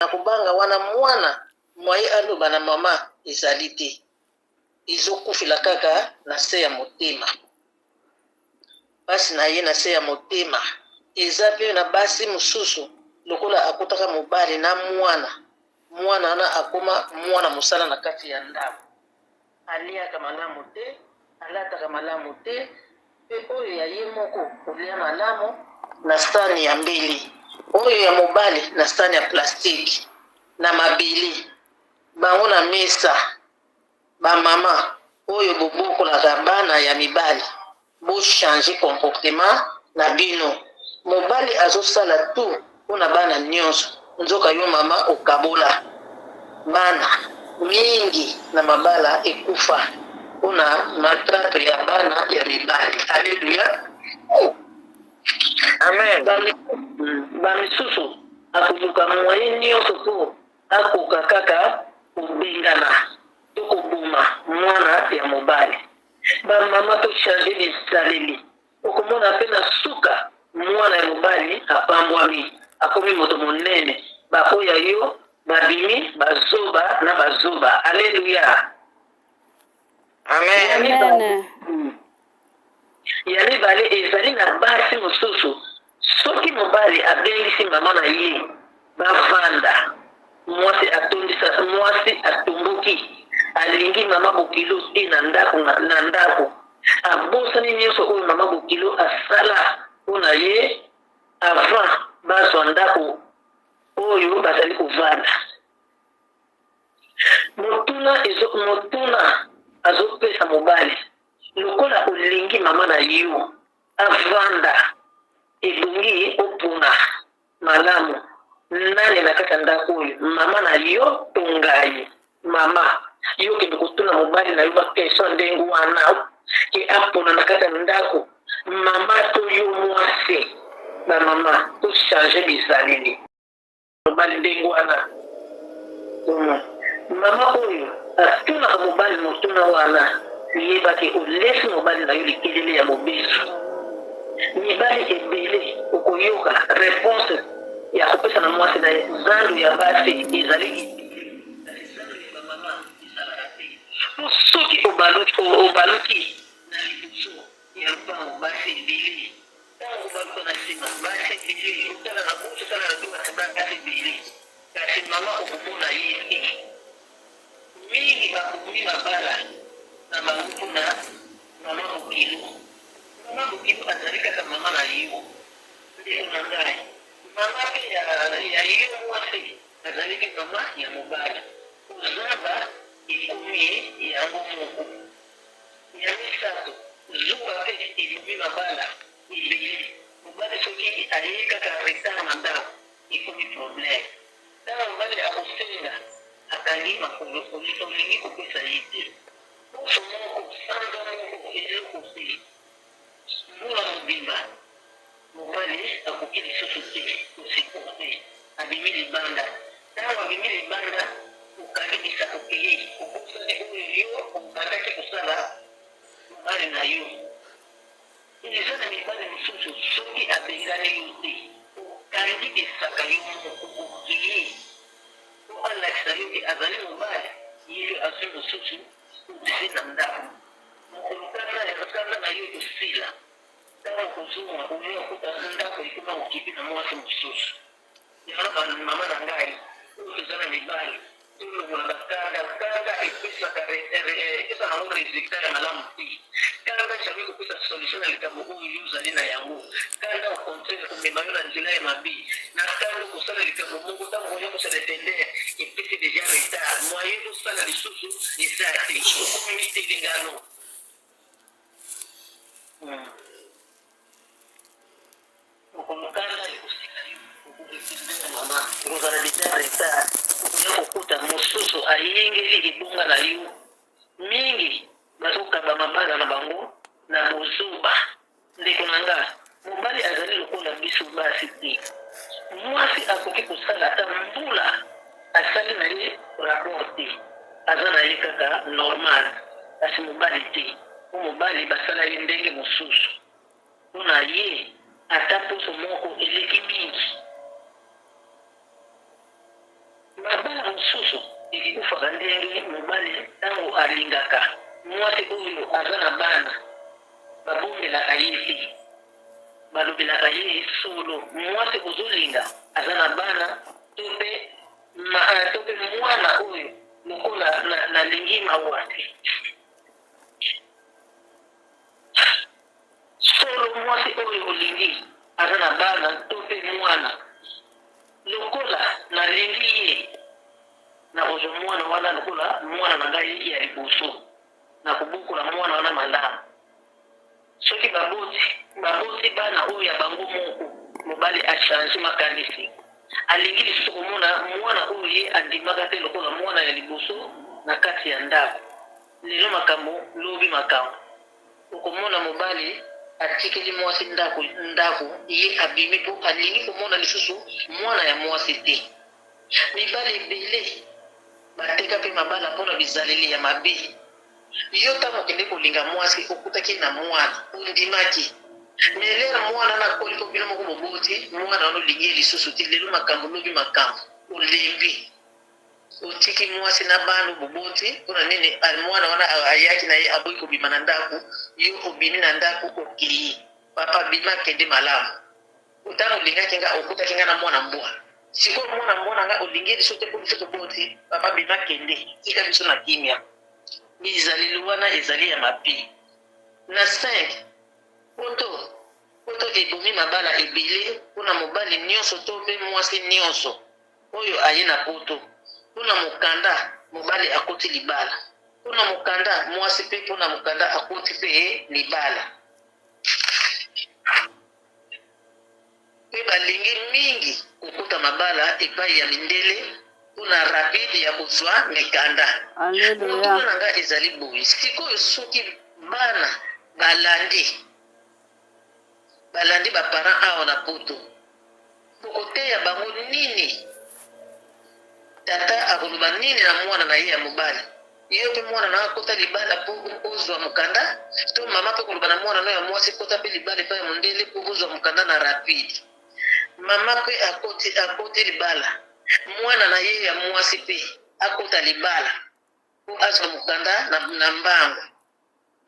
Na kobanga wana mwana moyen aloba na mama ezali te ezokufela kaka na se ya motema pasi na ye na se ya motema eza pe na basi mosusu lokola akutaka mobali na mwana mwana wana akoma mwana mosala na kati ya ndako Aliaka malamu te, alataka malamu te, mpe oyo ya ye moko kolia malamu na sani ya mbeli, oyo ya mobali na sani ya plastique na mabele, bango na mesa. Ba mama oyo bobokolaka bana ya mibali bo changer comportement na bino mobali azo sala tout pona bana nionso nzoka yo mama okabola bana mingi na mabala ekufa pona maltraite ya bana ya mibali alleluia amen ba misusu akoluka moyen nionso po akoka kaka kobengana to koboma mwana ya mobali Ba mama to changer bizaleli okomona pe na suka mwana ya mobali apambwami akomi moto monene ba oyo ya yo babimi ba zoba na ba zoba alleluia. Amen. Ya mibale, ya mibale ezali na basi mosusu Soki mobali abengisi mama na ye bavanda, mwasi atondisa mwasi atomboki, alingi mama bokilo te na ndako na ndako, abosani nionso oyo mama bokilo asala mpo na ye avant bazwa ndako oyo bazali kovanda. Motuna ezo motuna azopesa mobali lokola olingi mama na yo Avanda ebongi opona malamu nani na kati ya ndako oyo mama na yo to ngai mama yo kende kotuna mobali na yo ba question ndenge wana ke apona na kati ya ndako mama to yo mwasi ba mama to changer bizaleli. Mobali ndenge wana comment mama oyo atunaka mobali motuna wana yeba ke olesi mobali na yo likelele ya mobesu mibali ebele okoyoka reponse ya kopesa na mwasi na ye zando ya basi ezali ebele kasi zando ya ba mama ezalaka te po soki obaluki obaluki na liboso ya lopango basi ebele Tango obaluka na sima, basi ebele, otala na gauche, otala na droite, basi ebele, kasi mama okomona ye te. Mingi babomi mabala na bango mpo na mama bokilo. Mama bokilo azali kaka mama na yo, ndeko na ngai. Mama mpe ya, ya yo mwasi azali mpe mama ya mobali. Kozaba ekomi yango moko. Ya misato, zuwa pe ebomi mabala ebele. Mobali soki aye kaka retard na ndaku, ekomi problème. Tango mobali akosenga, akangi makolo, olingi kopesa ye te. Poso moko, sanza moko, eloko te. Mbula mobimba, mobali akoki lisusu te ko supporter, abimi libanda. Tango abimi libanda, okangi bisako okeyi, obosani oyo yo obandaki kosala mobali na yo. Eza na mibali mosusu soki abengani yo te, okangi bisaka yo moko okeyi po alakisa yo ke azali mobali, ye pe azui mosusu obimi na ndaku. Mokolo kanda ya kanda na yo ekosila, tango okozonga oye okuta ndako ekoma occupe na muasi mosusu. Yango ba mama na ngai oyo toza na mibali tolongola ba kanda, kanda epesaka epesaka nango resultat ya malamu te. Kanda jamais ekopesa solution na likambo oyo yo ozali na yango. Kanda au contraire ekomema yo na nzela ya mabe. Na kanda okosala likambo moko tango okoya ko se rependre epesi dejà retard, moyen osala lisusu eza te, okomi mitelengano. Mokolo kanda ekosila yo oko repondre mama ekozala dejà retard okoya kokuta mosusu ayingeli ebonga na yo mingi bazokaba mabala na bango na bozoba ndeko na nga mobali azali lokola biso basi te mwasi akoki kosala ata mbula asali na ye rapport te aza na ye kaka normal kasi mobali te po mobali basala ye ndenge mosusu Mpo na ye, ata poso moko eleki mingi. Mabala mosusu ekufaka ndenge mobali ntango alingaka mwasi oyo aza na bana, babombelaka ye te, balobelaka ye solo. Mwasi ozolinga aza na bana to mpe to mpe mwana oyo lokola nalingi mawa te. Solo mwasi oyo olingi aza na bana to mpe mwana. Lokola nalingi ye, nakozwa mwana wana lokola mwana na ngai ya liboso. Nakobokola mwana wana malamu. Soki baboti baboti bana oyo ya bango moko, mobali a changer makanisi, alingi lisusu komona mwana oyo ye andimaka te lokola mwana ya liboso na kati ya ndako. Lelo makambo, lobi makambo. Okomona mobali atikeli mwasi ndako ndako, ye abimi po alingi komona lisusu mwana ya mwasi te. Mibali ebele bateka pe mabala pona bizaleli ya mabe. Yo tango okende kolinga mwasi okutaki ye na mwana, ondimaki. Mais l'heure mwana wana akoli po bino moko boboti, mwana wana olingi ye lisusu te, lelo makambo lobi makambo, olembi. Otiki mwasi na bana boboti pona nini mwana wana ayaki na ye aboyi kobima na ndaku yo obimi na ndaku okeyi papa bima kende malamu tango olingaki nga okutaki nga na mwana mbwa sikoyo mwana mbwa na nga olingi ye lisusu te po biso toboti papa bima kende tika biso na kimia bizaleli wana ezali ya mabe na 5 poto poto ebomi mabala ebele pona mobali nionso to pe mwasi nionso Oyo aye na poto po na mokanda mobali akoti libala po na mokanda muasi pe po na mokanda akoti pe libala pe balingi mingi kokota mabala epayi ya mindele po na rapide ya kozua mikanda. Alleluia. Motuna na nga ezali boye sikoyo soki bana balandi balandi ba parents awa na poto Bokoteya bango nini? Tata akoloba nini na mwana na ye ya mobali? Yo pe mwana na nga kota libala po ozua mokanda? To mama pe koloba na mwana no ya mwasi kota pe libala epai ya mondele po ozua mokanda na rapide? Mama pe akoti akoti libala, mwana na ye ya mwasi pe akota libala po azua mokanda na, na mbangu.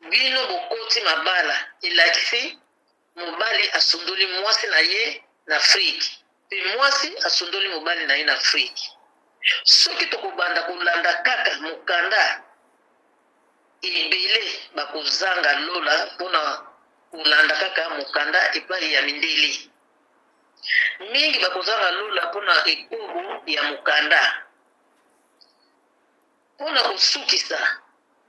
Bino bokoti mabala elakisi Mobali asundoli mwasi na ye na Afrique pe mwasi asundoli mobali na ye na Afrique. Soki tokobanda kolanda kaka mokanda, ebele bakozanga lola pona kolanda kaka mokanda epayi ya mindele. Mingi bakozanga lola pona ekobo ya mokanda. Pona kosukisa,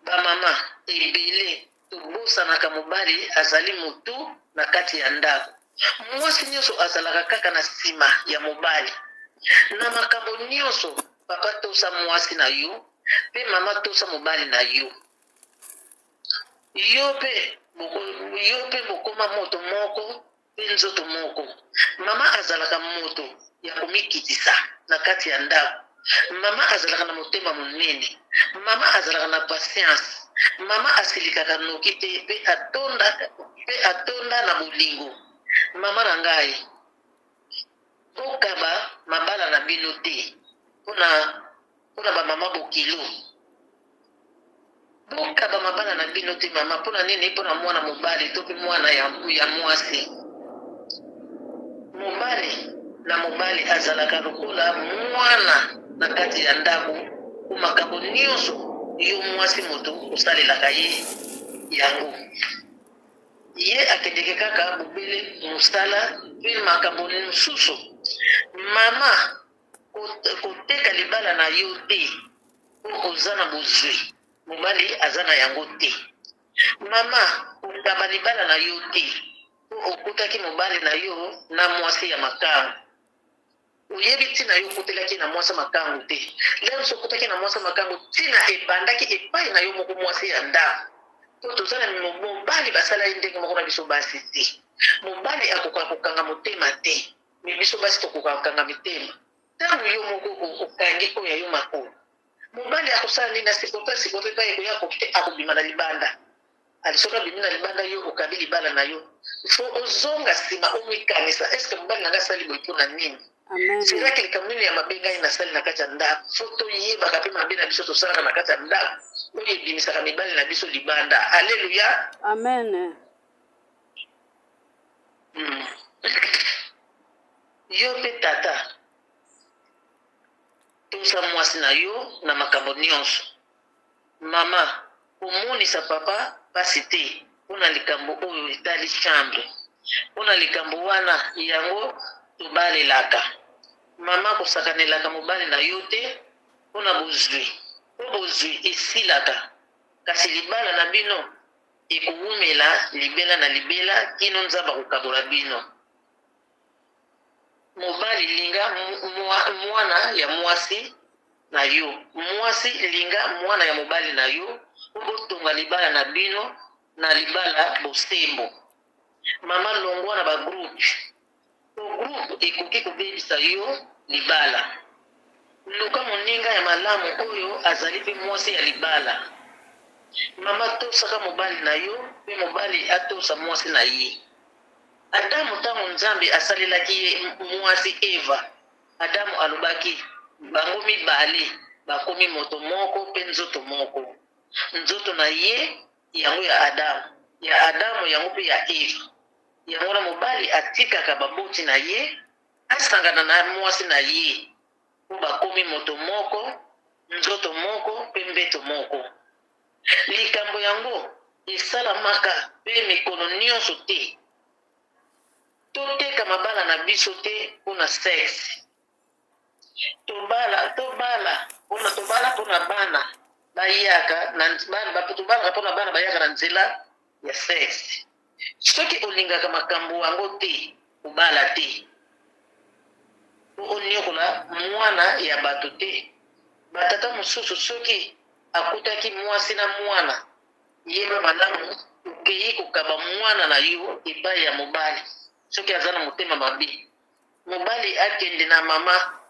ba mama ebele Tobosanaka mobali azali mutu na kati ya ndaku. Muasi nionso azalaka kaka na sima ya mobali na makambo nionso. Papa tosa muasi na yo pe mama tosa mobali na yo. Yo pe yo pe bokoma moto moko pe nzoto moko. Mama azalaka moto ya komikitisa na kati ya ndako. Mama azalaka na motema monene. Mama azalaka na patience. Mama asilikaka noki te pe atonda, pe atonda na bolingo. Mama na ngai, bokaba mabala na bino te mpo na, mpo na bamama bokilo. Bokaba mabala na bino te mama, pona nini? Pona mwana mobali to pe mwana ya, ya mwasi. Mobali na mobali azalaka lokola mwana na kati ya ndako, po makambo nionso yo mwasi moto osalelaka ye yango. Ye akendeke kaka bobele mosala pe makambo mosusu. Mama, koteka libala na yo te. Po oza na bozui mobali aza na yango te mama kokaba libala na yo te po okutaki mobali na yo na mwasi ya makangu oyebi tina yo okutelaki ye na mwasi ya makangu te lelo mosusu okutaki na mwasi ya makangu tina ebandaki epai na yo moko mwasi ya ndako po toza na mobali basala ye ndenge moko na biso basi te mobali akokaka kokanga motema te me biso basi tokokaka kokanga mitema Tango yo moko okangi oyo ya yo makolo, mobali akosala nini? A supporter, a supporter epai ekoya akoki te, akobima na libanda. Ali soki abimi na libanda, yo okabi libala na yo, il faut ozonga sima omikanisa, est ce que mobali na ngai asali boye pona nini? Amen. Siraki likambo nini ya mabe ngai nasali na kati ya ndako? Fo toyebaka mpe mabe na biso tosalaka na kati ya ndako oyo ebimisaka mibali na biso libanda. Aleluya. Amen. Yo mpe tata, tosa mwasi na yo na makambo nyonso. Mama, komonisa papa mpasi te mpo na likambo oyo etali chambre. Mpo na likambo wana yango tobalelaka. Mama, kosakanelaka mobali na yo te mpo na bozwi, mpo bozwi esilaka, kasi libala na bino ekowumela libela na libela kino Nzambe akokabola bino. Mobali linga mwana ya mwasi na yo, mwasi linga mwana ya mobali na yo, mpo botonga libala na bino na libala bosembo. Mama longwa na ba groupe, po groupe ekoki kobebisa yo libala. Luka moninga ya malamu oyo azali mpe mwasi ya libala. Mama tosaka mobali na yo mpe mobali atosa mwasi na ye. Adamu, ntango Nzambe asalelaki ye mwasi Eva, Adamu alobaki, Bango mibale bakomi moto moko mpe nzoto moko. Nzoto na ye, yango ya Adamu, ya Adamu, yango mpe ya Eva. Yango wana mobali atikaka baboti na ye, asangana na mwasi na ye, mpo bakomi moto moko, nzoto moko mpe mbeto moko. Likambo yango esalamaka mpe mikolo nyonso te. Toteka mabala na biso te mpo na sexe. Tobala, tobala mpona tobala mpona bana bayaka na bana, tobalaka mpona bana bayaka na nzela ya sexe. Soki olingaka makambo yango te, kobala te. Mpo oniokola mwana ya bato te. Batata mosusu soki akutaki mwasi na mwana, yeba malamu okeyi kokaba mwana na yo epai ya mobali soki aza na motema mabe. Mobali akende na mama,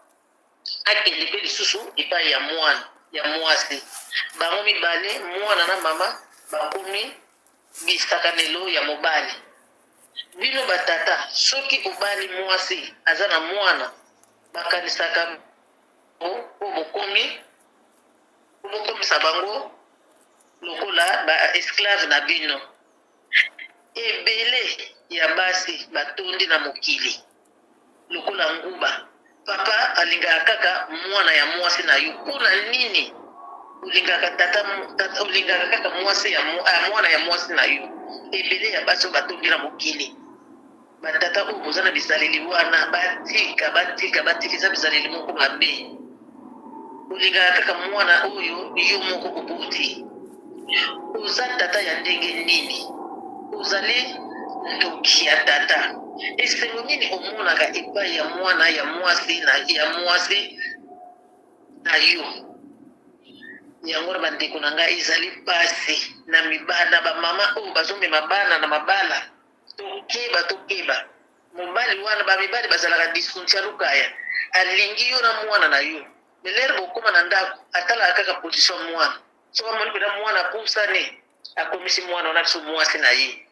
akende mpe lisusu epai ya mwana ya mwasi. Bango mibale, mwana na mama, bakomi bisakanelo ya mobali. Bino batata, soki obali mwasi aza na mwana, bakanisaka mpo bokomi bokomisa bango lokola ba esclave na bino. Ebele ya basi batondi na mokili lokola nguba. Papa alingaka kaka mwana ya mwasi na yo. Mpo na nini olingaka tata, tata olingaka kaka mwasi ya mwana ya mwasi na yo? Ebele ya basi oyo batondi na mokili, batata oyo boza na bizaleli wana, batika, batika, batika. Eza bizaleli moko mabe. Olingaka kaka mwana oyo yo moko oboti. Oza tata ya ndenge nini? Ozali ndoki ya tata. Esengo nini omonaka epai ya mwana ya mwasi na ya mwasi na yo? Yango na bandeko na ngai, ezali pasi na mibana bamama oyo bazomema bana na mabala. Tokeba, tokeba. Mobali wana, ba mibali bazalaka diskuntia lukaya. Alingi yo na mwana na yo, mais lere bokoma na ndako, atalaka kaka position ya mwana. Soki amoni mpenza mwana apusani, akomisi mwana wana biso mwasi na ye,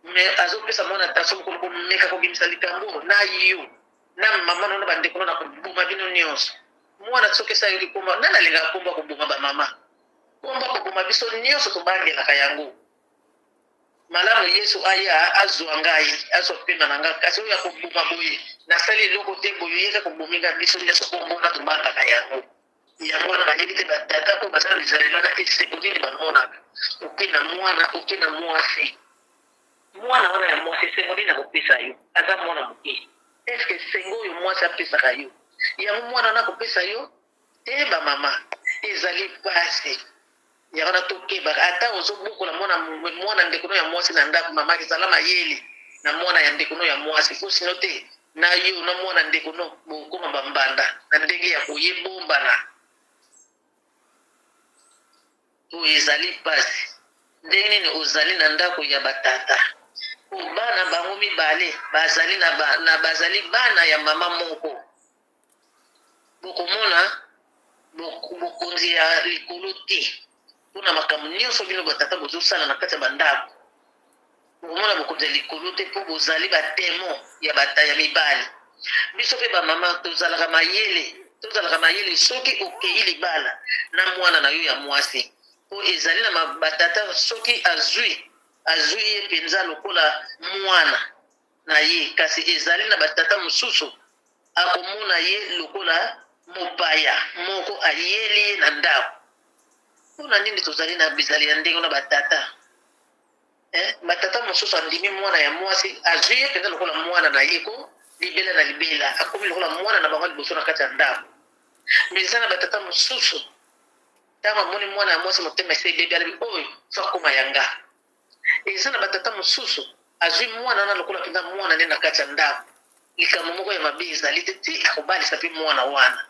mais azopesa mwana attention. Mokolo komeka kobimisa likambo na yo na mama no na bandeko no, na koboma bino nyonso. Mwana soki esi ayoki komba, nani alingaka komba koboma bamama, komba koboma biso nyonso tobangelaka yango. Malamu Yesu aya azwa ngai, azwa pema na ngai, kasi oyo ya koboma boye, nasali eloko te boye, ye kaka obomi ngai, biso nyonso kombo tobangaka yango. Yango wana nayebi te batata oyo baza na bizaleli wana, esengo nini bamonaka? Oke na mwana, oke na mwasi, mwana wana ya mwasi esengo nini akopesa yo? Aza mwana moke. Eske esengo oyo mwasi apesaka yo, yango mwana wana akopesa yo te? Bamama, ezali pasi. Yango wana tokebaka. Ata ozobokola mwana, mwana ndeko no ya mwasi na ndako, mama ezala mayele na mwana ya ndeko no ya mwasi, po sino te na yo na mwana ndeko no bokoma bambanda na ndenge ya koyebombana. Oyo ezali pasi. Ndenge nini ozali na ndako ya batata po bana bango mibale bazali na, ba, na bazali bana ya mama moko? Bokomona bokonzi ya likolo te mpo na makambo nyonso bino batata bozosala na kati ya bandako. Bokomona bokonzi ya likolo te mpo bozali batemo ya bata ya mibali. Biso mpe bamama tozalaka mayele, tozalaka mayele soki okei libala na mwana na yo ya mwasi, mpo ezali na batata soki azwi azwi ye mpenza lokola mwana na ye, kasi ezali na batata mosusu akomona ye lokola mopaya moko ayeli ye na ndako. Mpo na nini tozali na bizali ya ndenge na batata? Eh, batata mosusu andimi mwana ya mwasi, azwi ye mpenza lokola mwana na ye ko libela na libela, akomi lokola mwana na bango liboso na kati ya ndako. Me eza na batata mosusu ntango amoni mwana ya mwasi motema esi ebebi, alobi oyo fo akoma ya nga. Eza na batata mosusu azwi mwana wana lokola mpenza mwana nde na kati ya ndako, likambo moko ya mabe ezali te ti akobalisa mpe mwana wana.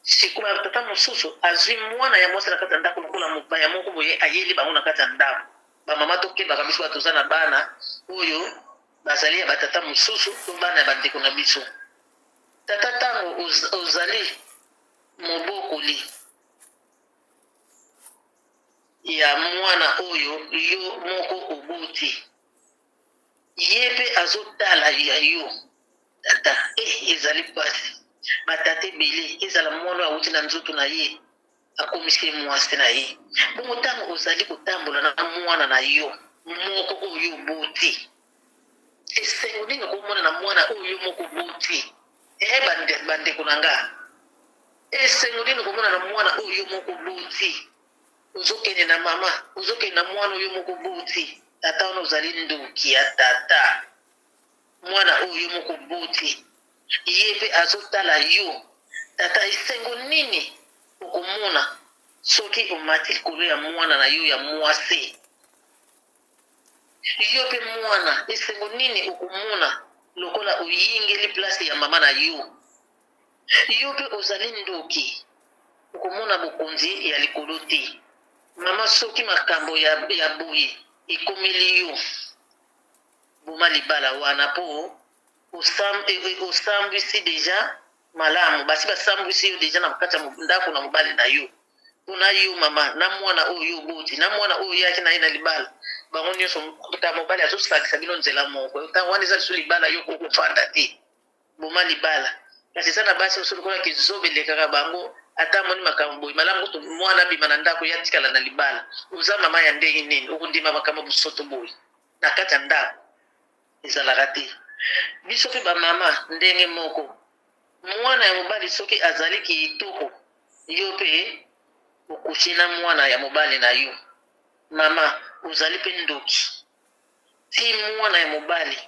Sikoyo tata mosusu azwi mwana ya mwasi na kati ya ndako lokola mopaya moko boye ayeli bango na kati ya ndako. Bamama tokebaka biso bato toza na bana oyo bazali ya batata mosusu to bana ya bandeko na biso. Tata ntango ozali mobokoli ya mwana oyo yo moko oboti, ye mpe azotala ya yo tata. Eh, ezali mpasi batata ebele, ezala mwana oyo awuti na nzoto na ye akomisi ye mwasi na ye. Bongo ntango ozali kotambola na mwana na yo moko oyo oboti, esengo nini okomona na mwana oyo yo moko oboti? Eh, bandeko na nga, esengo nini okomona na mwana oyo yo moko oboti? Ozokende na mama, ozokende na mwana oyo moko oboti. Tata wana ozali ndoki ya tata. Mwana oyo yo moko oboti, ye mpe azotala yo. Tata, esengo nini okomona soki omati likolo ya mwana na yo ya mwasi? Yo mpe mwana, esengo nini okomona lokola oyingeli place ya mama na yo? Yo mpe ozali ndoki, okomona bokonzi ya likolo te. Mama, soki makambo ya, ya boye ekomeli yo, boma libala wana po osambwisi deja malamu, basi basambwisi yo deja na kati ya ndako na mobali na yo. Po na yo mama na mwana oyo yo oboti na mwana oyo oyaki na ye na libala, bango nyonso ta mobali azosangisa bino nzela moko. Ntango wana eza lisusu libala, yo okofanda te. Boma libala. Kasi eza na basi mosusu lokola kizoba elekaka bango, ata amoni makambo boye malamu kutu mwana abima na ndako, ye atikala na libala. Oza mama ya ndenge nini okondima makambo bosoto boye na kati ya ndako? Ezalaka te. Biso mpe bamama ndenge moko, mwana ya mobali soki azali kitoko, yo mpe okuche na mwana ya mobali na yo. Mama, ozali mpe ndoki. Ti mwana ya mobali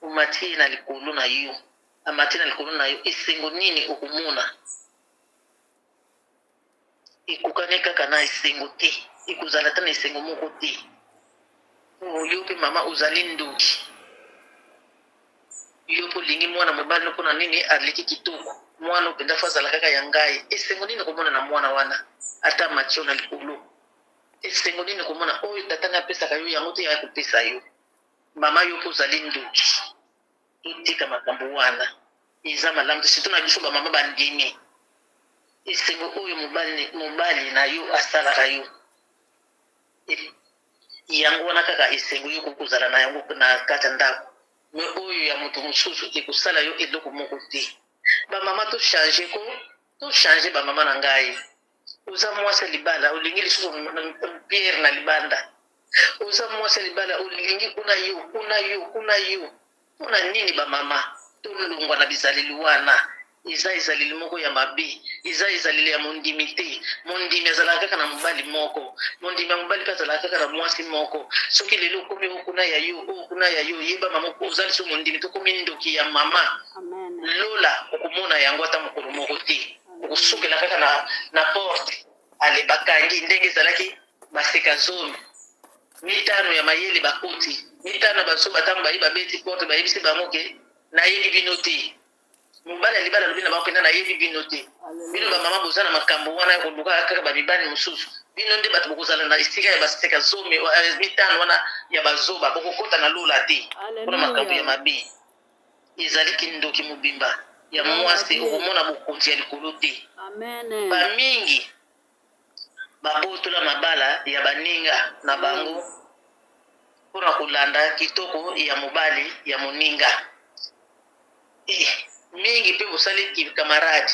omati ye na likolo na yo, amati na likolo na yo, esengo nini okomona? Ekokani kaka na esengo te, ekozala ata na esengo moko te. Po yo mpe mama ozali ndoki. Yo mpe olingi mwana mobali no mpo na nini aleki kitoko? Mwana oyo mpenza fo azala kaka ya ngai. Esengo nini okomona na mwana wana ata amati yo na likolo? Esengo nini komona oyo tata na apesaka yo yango te ya kopesa yo? Mama, yo mpe ozali ndoki. Totika makambo wana, eza malamu te, surtout na biso bamama bandimi. Esengo oyo mobali, mobali na yo asalaka yo, yango wana kaka esengo yo okoki kozala na yango na kati ya ndako. Me oyo ya moto mosusu ekosala yo eloko moko te. Bamama to change ko, to change bamama na ngai. Oza mwasi ya libala, olingi lisusu Pierre na libanda. Oza mwasi ya libala, olingi kuna yo, kuna yo, kuna yo. Mpona nini bamama tolongwa na bizaleli wana? Eza ezaleli moko ya mabe, eza ezaleli ya mondimi te. Mondimi azalaka kaka na mobali moko, mondimi ya mobali mpe azalaka kaka na mwasi moko. Soki lelo okomi oyo kuna ya yo, oyo kuna ya yo, yeba mama oza lisusu mondimi te, okomi ndoki ya mama. Lola okomona yango ata mokolo moko te. Okosukela kaka na, na porte. Ale bakangi ndenge ezalaki baseka zomi mitano ya mayele bakoti mitano ya bazoba. Ntango baye babeti porte, bayebisi bango ke nayebi bino te. Mobali ya libala alobi na bango mpenza nayebi bino te. Bino bamama boza na makambo wana ya koluka kaka bamibali mosusu. Bino nde bato bokozala na esika ya baseka zomi mitano wana ya bazoba, bokokota na lola te mpona makambo ya mabe. Ezali kindoki mobimba ya mwasi, okomona bokonzi ya likolo te. Bamingi babotola mabala ya baninga na bango mpona kolanda kitoko ya mobali ya moninga. Eh, Mingi mpe bosali ki camarade.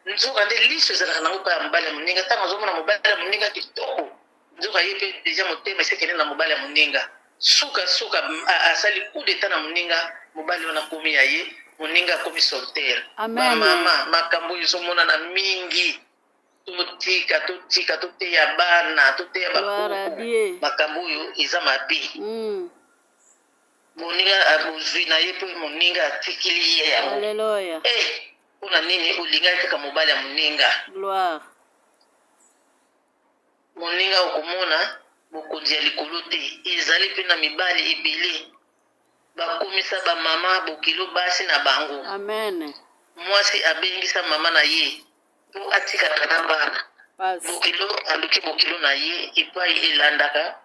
Nzoka nde liso ezalaka nango epai ya mobali ya moninga. Ntango azomona mobali ya moninga kitoko, nzoka ye mpe deja motema esi ekende na mobali ya moninga. Suka suka asali coup d'etat na moninga, mobali wana akomi ya ye, moninga akomi solitaire. Amen. Bamama, makambo oyo ezomonana mingi. Totika, totika, toteya bana, toteya Gloire à bakoko. Dieu. Makambo oyo eza mabe. Moninga bozwi na ye mpe moninga atikili ye yango. Alléluia. Eh, mpona nini olingaki kaka mobali ya moninga? Gloire. Moninga okomona bokonzi ya likolo te. Ezali mpe na mibali ebele bakomisa bamama bokilo basi na bango. Amen. Mwasi abengisa mama na ye mpo atikalaka na bana. Passe. Bokilo aluki bokilo na ye epai elandaka.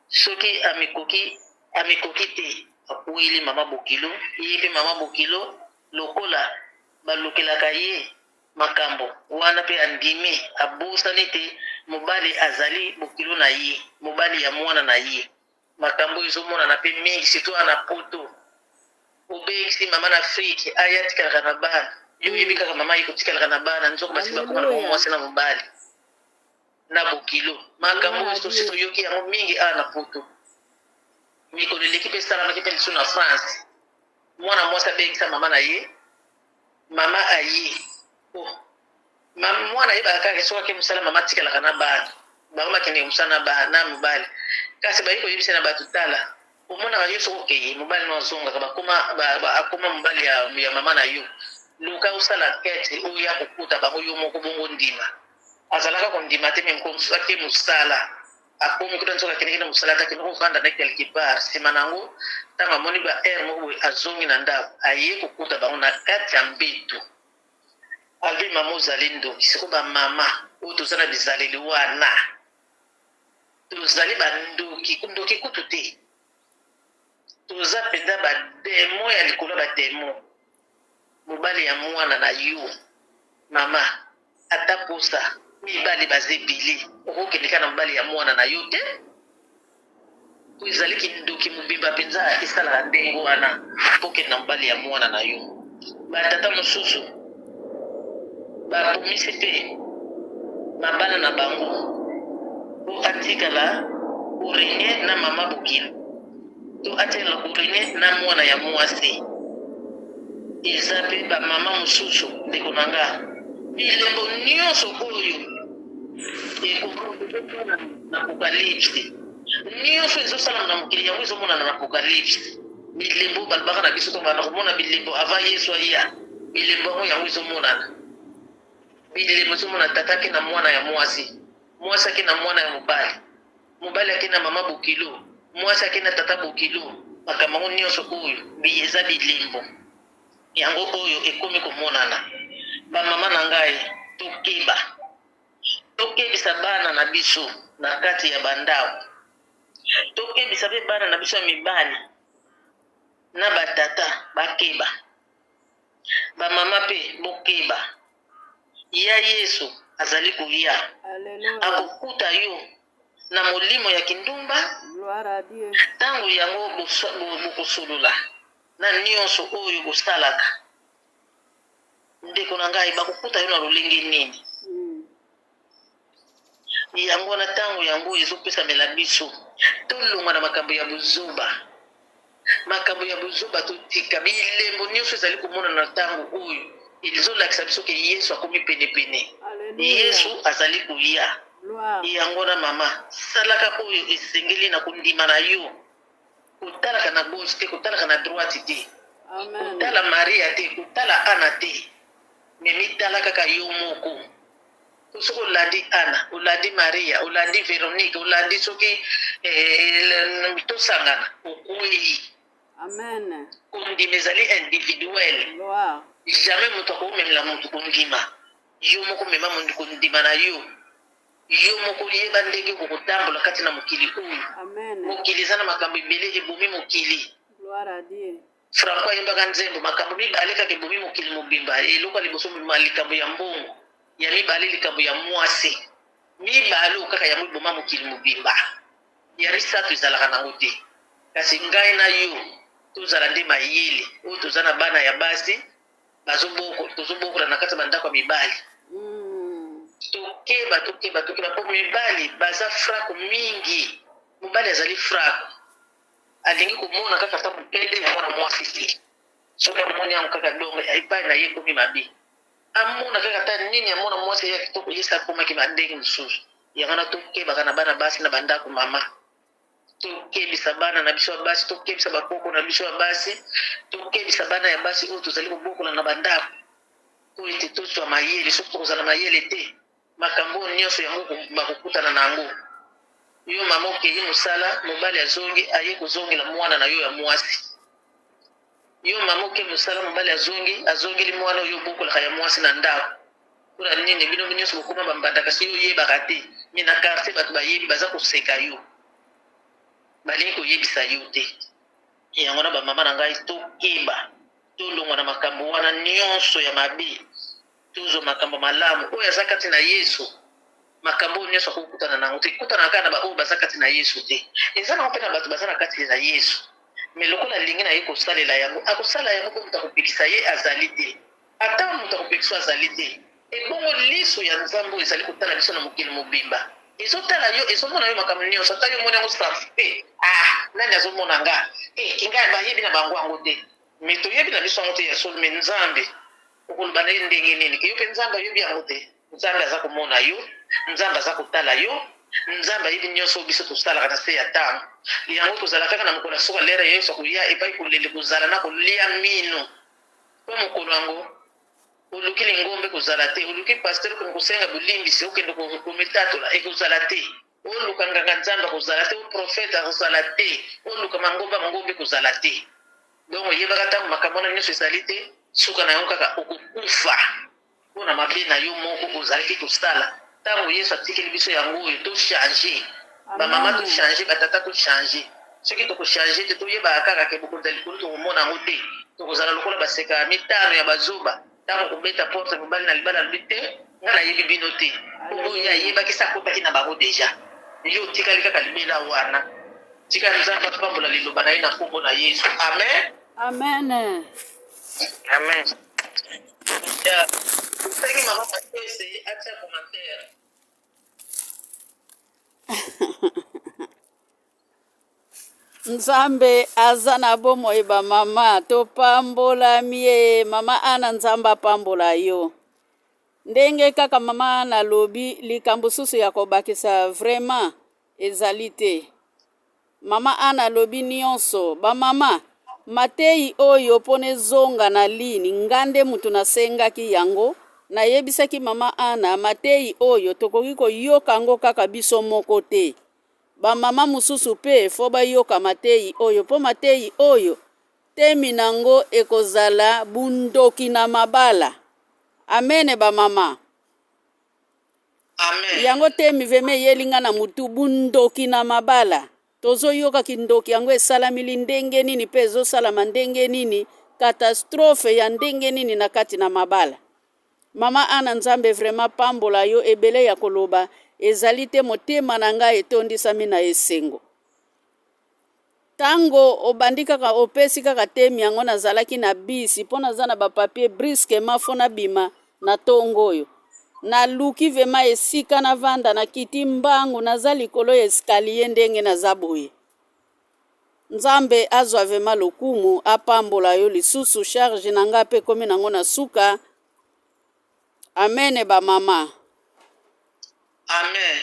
Soki amikoki, amikoki te, akweyeli mama bokilo. Ye mpe mama bokilo lokola balukelaka ye makambo wana mpe andimi, abosani ete mobali azali bokilo na ye, mobali ya mwana na ye. Makambo oyo ezomonana mpe mingi, surtout awa na poto. Obengisi mama na Afrique aya atikalaka na bana, yo oyebi kaka mama aye kotikalaka na bana, nzoka basi bakoma na bango Alléluia. mwasi na mobali na bokilo. Makambo Gloire oyo à tosi Dieu. toyoki yango mingi awa na poto. Mikolo eleki mpe esalamaki mpe lisusu na France. Mwana mwasi abengisa mama na ye, mama aye. Oh, mwana ayebaka kaka soki ake mosala, mama atikalaka na bana. Bango bakendeke mosala na ba, na mobali. Kasi baye koyebisa na bato, tala, omonaka yo soki okeye, mobali no azongaka, bakoma, ba, ba, akoma mobali ya, ya mama na yo. Luka osala enquête oyo ya kokuta bango yo moko bongo ndima. Azalaka kondima te, me mokolo mosusu ake mosala, akomi kuna nzoka akendeki na mosala te, akende kovanda na quelque part. Nsima na yango, ntango amoni ba heure moko boye, azongi na ndako, aye kokuta bango na kati ya mbeto. Alobi, mama ozali ndoki. Sikoyo bamama oyo toza na bizaleli wana, tozali bandoki, ndoki kutu te, toza mpenza bademo ya likolo ya bademo. Mobali ya mwana na yo, mama, ata posa mibali baza ebele, okokende kaka na mobali ya mwana na yo te. Po ezali kindoki mobimba mpenza esalaka ndenge wana, mpo okende na mobali ya mwana na yo. Batata mosusu babomisi mpe mabala na bango mpo atikala korenye na mama bokilo, to atikala korenye na mwana ya mwasi. Eza mpe bamama mosusu, ndeko na nga, bilembo nyonso oyo ekomonana na Apocalypse, nyonso ezosalama na mokili, yango ezomonana na Apocalypse. Bilembo balobaka na biso, tobanda komona bilembo avant Yesu aya. Bilembo yango, yango ezomonana. Bilembo ezomona, tata ake na mwana ya mwasi, mwasi ake na mwana ya mobali, mobali ake na mama bokilo, mwasi ake na tata bokilo. Makambo yango nyonso oyo eza bilembo, yango oyo ekomi komonana. Bamama na ngai, tokeba, tokebisa bana na biso na kati ya bandako, tokebisa mpe bana na biso ya mibali na batata bakeba. Bamama mpe bokeba, ya Yesu azali koya. Alléluia. Akokuta yo na molimo ya kindumba. Gloire à Dieu. Ntango yango bokosolola na nyonso oyo bosalaka, ndeko na ngai, bakokuta yo na lolenge nini? Yango wana ntango yango ezopesamela biso, tolongwa na makambo ya bozoba, makambo ya bozoba totika. Bilembo nyonso ezali komonana na ntango oyo ezolakisa biso ke Yesu akomi penepene. Alléluia. Yesu azali koya. Gloire. Yango wana mama, salaka oyo esengeli na kondima na yo. Kotalaka na gauche te, kotalaka na droite te, Amen. kotala Maria te, kotala Ana te, me mitala kaka yo moko. Po soki olandi Ana, olandi Maria, olandi Veronique, olandi soki tosangana, okweli. Amen. Kondima ezali individuel. Gloire. Jamais moto akomemela moto kondima. Yo moko mema moto kondima na yo. Yo moko yeba ndenge okotambola kati na mokili oyo. Amen. Mokili eza na makambo ebele ebomi mokili. Gloire à Dieu. Franco ayembaka nzembo, makambo mibale kaka ebomi mokili mobimba. Eloko ya liboso, likambo ya mbongo, ya mibale, likambo ya mwasi. Mibale oyo kaka yango eboma mokili mobimba. Ya misato ezalaka nango te. Kasi ngai na yo tozala nde mayele oyo toza na bana ya basi. Tozobokola na kati ya bandako ya mibali. Tokeba, tokeba, tokeba, mpo mibali baza frako mingi. Mobali azali frako, alingi komona kaka ata mopende ya mwana mwasi te. Soki amoni yango kaka, donc epai na ye ekomi mabe. Amona kaka ata nini ya mwana mwasi ya kitoko, ye se akomaki bandenge mosusu. Yango wana tokebaka na bana basi na bandako. Mama, tokebisa bana na biso ya basi, tokebisa bakoko na biso ya basi, tokebisa bana ya basi oyo tozali kobokola na bandako, po ete tozwa mayele. Soki tokozala mayele te, makambo oyo nyonso yango bakokutana na yango. Yo mama okei mosala, mobali azongi, aye kozongela mwana na yo ya mwasi. Yo mama oke mosala, mobali azongi, azongeli mwana oyo obokolaka ya mwasi na ndako. Mpona nini? Bino nyonso bokoma bambanda, kasi yo oyebaka te. Mais na quartier bato bayebi, baza koseka yo, balingi koyebisa yo te. Yango na bamama na ngai, tokeba, tolongwa na makambo wana nyonso ya mabe, tozwa makambo malamu oyo aza kati na Yesu. Makambo oyo nyonso akokutana nango te, kutana kaka na baoyo baza kati na Yesu te. Eza nango mpe na bato baza na kati na Yesu, mais lokola alingi na ye kosalela yango, akosala yango mpo moto akopekisa ye azali te. Ata moto akopekisa azali te, ebongo liso ya Nzambe oyo ezali kotala biso na mokili mobimba ezotala yo, ezomona yo makambo nyonso. Ata yo omoni yango sans mpe: "Ah, nani azomona nga?" E ngai bayebi na bango yango te, mais toyebi na biso yango te ya solo. Mais Nzambe, okoloba na ye ndenge nini ke yo mpe Nzambe ayebi yango te? Nzambe aza komona yo, Nzambe aza kotala yo, Nzambe ayebi nyonso oyo biso tosalaka na se ya ntango yango. Tozala kaka na mokolo ya suka, lere ya Yesu akoya, epai kolele kozala na kolia mino. Mpo mokolo yango, oluki lingombe kozala te, oluki pasteur okende kosenga bolimbisi, okende komitatola, ekozala te. Oluka nganga Nzambe, akozala te. Oprofete, akozala te. Oluka mangomba, mangomba ekozala te. Donc oyebaka, ntango makambo wana nyonso ezali te, suka na yango kaka okokufa mpona mabe na yo moko ozalaki kosala. Ntango Yesu atikeli biso yango oyo, tochange bamama, tochange batata, tochange. Soki tokochange te, toyebaka kaka ke bokonzi ya likolo tokomona yango te. Tokozala lokola baseka ya mitano ya bazoba. Ntango kobeta porte, mobali na libala alobi: "Te, nga nayebi bino te." Oyo ye ayebaki se akotaki na bango déjà, yo otikali kaka libela wana. Tika Nzambe apambola liloba na ye na nkombo na Yesu, amen. Amen. Amen. Osengi mama Matese atia commentaire. Nzambe aza na bomoi. Bamama, topambolami ye. Mama Ana, Nzambe apambola yo. Ndenge kaka mama Ana alobi, likambo susu ya kobakisa vraiment ezali te. Mama Ana alobi nyonso. Bamama, matei oyo mpona ezonga na lini, nga nde mutu nasengaki yango. Nayebisaki mama Ana, matei oyo tokoki koyoka yango kaka biso moko te. Bamama mosusu mpe faut bayoka matei oyo, mpo matei oyo temi nango ekozala bundoki na mabala. Amene bamama. Amen. Yango temi veme eyeli nga na mutu, bundoki na mabala. Tozoyoka kindoki yango esalamili ndenge nini mpe ezosalama ndenge nini, catastrophe ya ndenge nini na kati na mabala. Mama Ana, Nzambe vraiment pambola yo. Ebele ya koloba ezali te. Motema na ngai etondisami na esengo. Ntango obandi kaka, opesi kaka temi yango, nazalaki na bisi mpo naza na bapapier, brusquement faut nabima na ntongo oyo. Naluki vraiment esika navanda, nakiti mbangu, naza likolo ya escalier ndenge naza boye. Nzambe azwa vraiment lokumu, apambola yo lisusu. Charge na ngai mpe ekomi nango na suka. Amene bamama. Amen.